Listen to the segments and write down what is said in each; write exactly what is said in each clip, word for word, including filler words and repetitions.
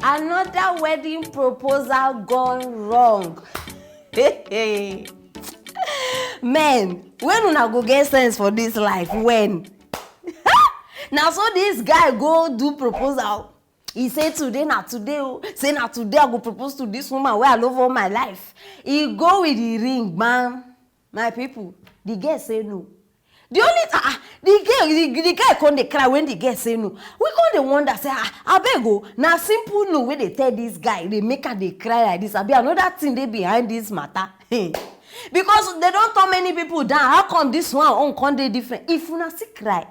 Another wedding proposal gone wrong. Men, when una go get sense for this life? When? Na so this guy go do proposal. He say, "Today na today o, say na today I go propose to this woman wey I love all my life." He go with the ring, man. My people, the girl say no. The only ah, ah, the girl, the, the guy come dey cry when the girl say no. We come dey wonder, say, "Ah, abeg o, na simple no wey dey tell this guy, dey make am dey cry like this. Abi another thing dey behind this matter?" Because they don turn many people down. How come this one own come dey different? If una still cry,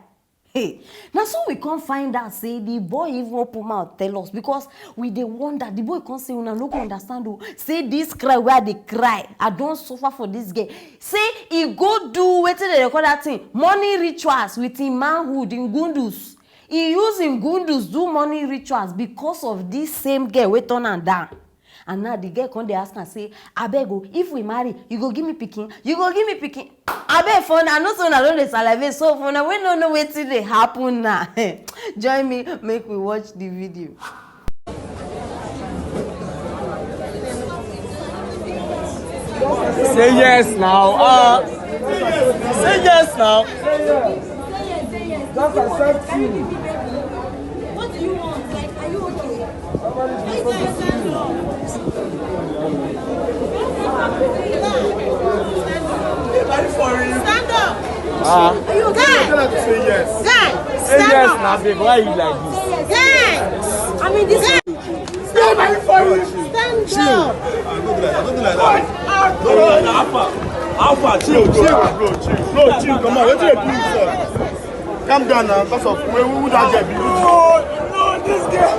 hey, na so we come find out say the boy even open mouth tell us, because we dey wonder. The boy come say, "Una no go understand o. Say this cry wey I dey cry, I don suffer for this girl." Say he go do wetin dem dey call that thing, money rituals with him manhood, him gundus. He use him gundus do money rituals because of this same girl wey turn am down. And now the girl come dey ask am say, "Abeg o, if we marry, you go give me pikin? You go give me pikin?" Abeg, for una, I know say una don dey salivate. So for una wey no know wetin dey happen now, join me, make we watch the video. Say yes now. Uh, say yes now. Just accept you. What do you want? Like, are you okay? Somebody is supposed to see you. Stand up. Ah. Are you okay? Guy. Say yes. Guy. Say stand yes up. Now, babe. Why you like this? Guy. I mean, this guy. Stand up. Chill. Ah, don't do like that. Don't do like that. No, no, no. Alpha. Alpha. Chill, chill, bro. Chill. Bro, chill. Come on. Wetin you do, sir? Calm down now. Because of who, who that girl be? No, no, this girl.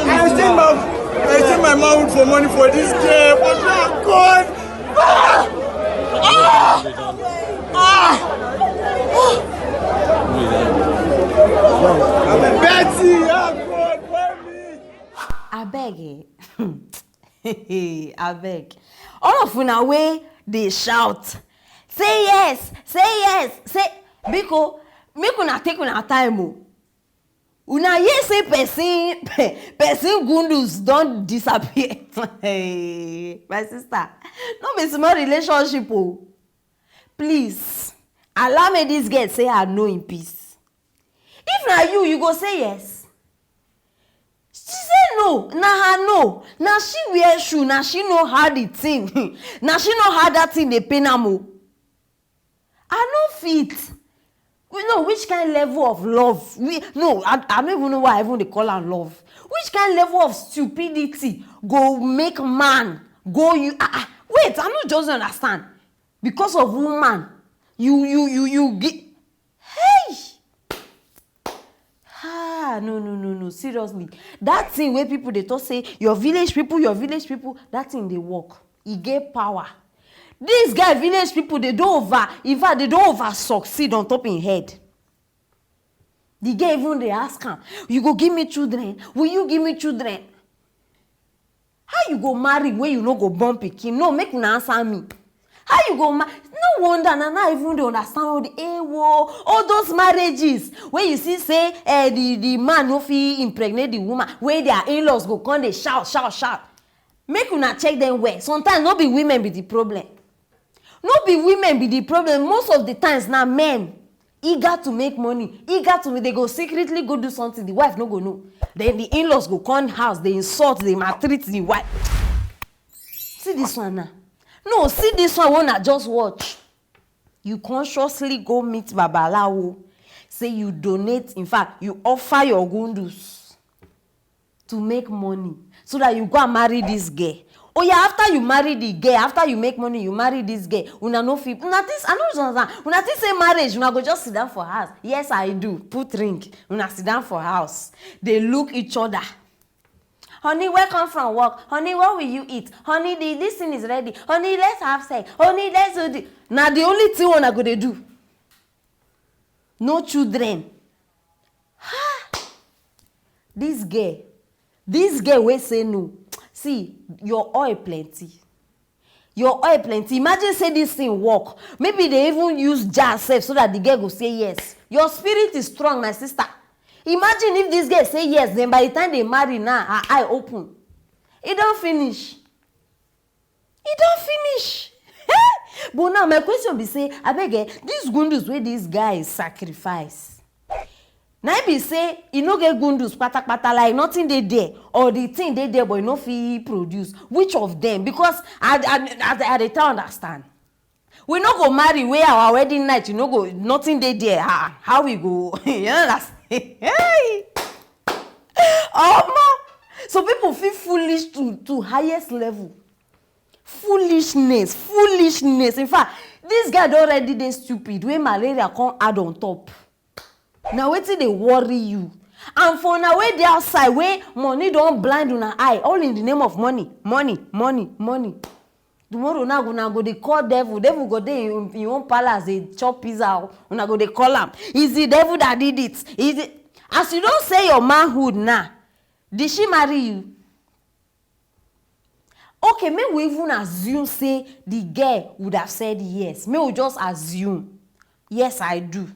I exchange my, I exchange my manhood for money for this girl. But now, God. Ah! Ah! Ah! Betty, ah, God, why me? Abeg, eh? Abeg. All of una wey dey shout, "Say yes, say yes, say," biko, make una take una time o. Una hear say person, person gundus don disappear? My sister, no be small relationship o. Please, allow me this girl say her no in peace. If na you, you go say yes? She say no, na her no. Na she wear shoe, na she know how the thing, na she know how that thing dey pain am o. I no fit. We know which kind level of love. We no, I, I don't even know why I even dey call am love. Which kind level of stupidity go make man go you? Ah, ah, wait, I no just understand. Because of woman, you you you you gi-, hey! Ah, no, no, no, no, seriously. That thing wey people dey talk say, "Your village people, your village people," that thing dey work. E get power. This guy, village people, they don over, in fact, they don over succeed on top him head. The girl even dey ask am, "You go give me children? Will you give me children?" How you go marry wey you no go born pikin? No, make una answer me. How you go ma-, no wonder na now I even dey understand all the, eh, wo, all those marriages wey you see say, eh, the, the man no fit impregnate the woman, wey their in-laws go come dey shout, shout, shout. Make una check them well. Sometimes no be women be the problem. No be women be the problem. Most of the times na men, eager to make money, eager to, they go secretly go do something, the wife no go know. Then the in-laws go come house, they insult, they maltreat the wife. See this one now. No, see this one wey una just watch. You consciously go meet babalawo, say you donate, in fact, you offer your gundus to make money so that you go and marry this girl. Oh yeah, after you marry the girl, after you make money, you marry this girl. Una no fit. Una this, I no just understand. Una think say marriage, una go just sit down for house. Yes, I do. Put ring. Una sit down for house. They look each other. "Honey, welcome from work. Honey, what will you eat? Honey, the, this thing is ready. Honey, let's have sex. Honey, let's do the." Now the only thing una go dey do. No children. Ha! This girl, this girl wey say no. See, your oil plenty. Your oil plenty. Imagine say this thing work. Maybe they even use jar sef so that the girl go say yes. Your spirit is strong, my sister. Imagine if this girl say yes, then by the time they marry now, her eye open. E don finish. E don finish. But now my question be say, abeg, eh, this gundus wey this guy sacrifice, na im be say e no get gundus patapata, like nothing dey there, or the thing dey there but e no fit produce. Which of them? Because I I I, I dey try understand. We no go marry where our wedding night, you no go, nothing dey there. Ah, how we go? You know that? Hey! Omo! So people feel foolish to to highest level. Foolishness, foolishness. In fact, this guy don already dey stupid wey malaria come add on top. Na wetin dey worry you? And for una wey dey outside, wey money don blind una eye, all in the name of money, money, money, money. Tomorrow now, una go dey call devil. Devil go dey in im own palace, dey chop pizza o. Una go dey call am. Is the devil that did it? Is it? As you don sell your manhood now, did she marry you? Okay, make we even assume say the girl would have said yes. Make we just assume. Yes, I do.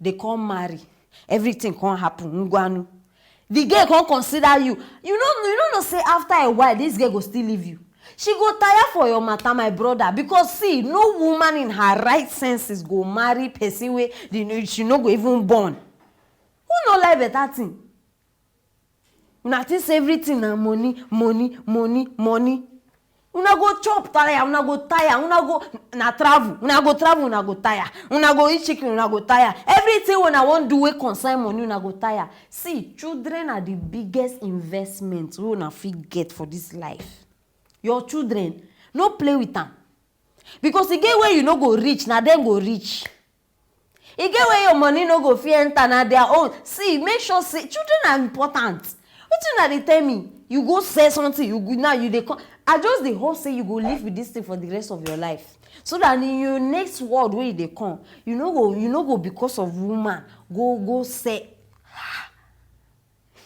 They come marry. Everything come happen. Ngwanu. The girl come consider you. You no, you no know say after a while, this girl go still leave you. She go tire for your matter, my brother. Because see, no woman in her right senses go marry person wey the, she no go even born. Who no like better thing? Una think say everything na money, money, money, money. Una go chop tire, una go tire, una go na travel, una go travel, una go tire, una go eat chicken, una go tire. Everything wey una wan do wey concern money, una go tire. See, children are the biggest investment wey una fit get for this life. Your children, no play with am. Because e get where you no go reach, na dem go reach. E get where your money no go fit enter, na their own. See, make sure say children are important. Wetin una dey tell me? You go sell something, you go, now you dey come. I just dey hope say you go live with this thing for the rest of your life, so that in your next world wey you dey come, you no go, you no go because of woman go go sell.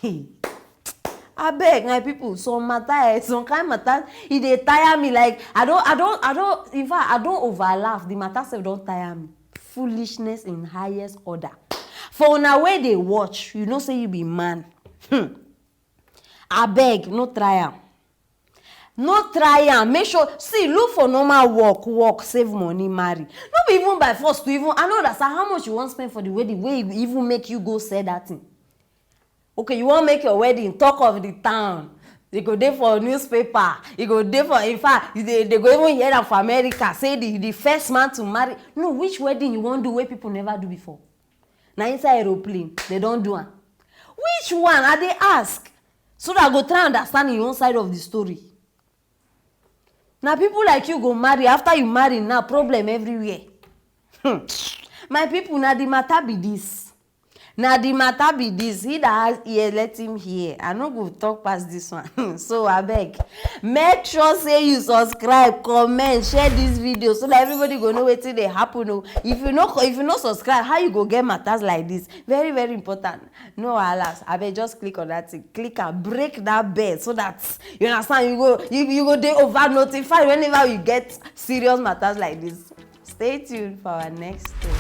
Hey. Abeg, my people, some matter, eh, some kind matter, e dey tire me. Like, I don, I don, I don, in fact, I don over laugh. The matter sef don tire me. Foolishness in highest order. For una wey dey watch, you know say you be man. Hmm. Abeg, no try am. No try am. Make sure, see, look for normal work, work, save money, marry. No be even by force to even, I no understand how much you wan spend for the wedding wey even make you go sell that thing. Okay, you wan make your wedding talk of the town. E go dey for newspaper. E go dey for, in fact, they, they go even hear am for America, say the, the first man to marry. No, which wedding you wan do wey people never do before? Na inside aeroplane, they don do am. Which one? I dey ask. So that I go try understand your own side of the story. Na people like you go marry, after you marry now, problem everywhere. Hmm. My people, na the matter be this. Na the matter be this. He that has ear, let him hear. I no go talk past this one. So abeg, make sure say you subscribe, comment, share this video so that everybody go know wetin dey happen o. If you no, if you no subscribe, how you go get matters like this? Very, very important. No wahala. Abeg, just click on that thing. Click and break that bell so that, you understand, you go, you, you go dey over notified whenever we get serious matters like this. Stay tuned for our next thing.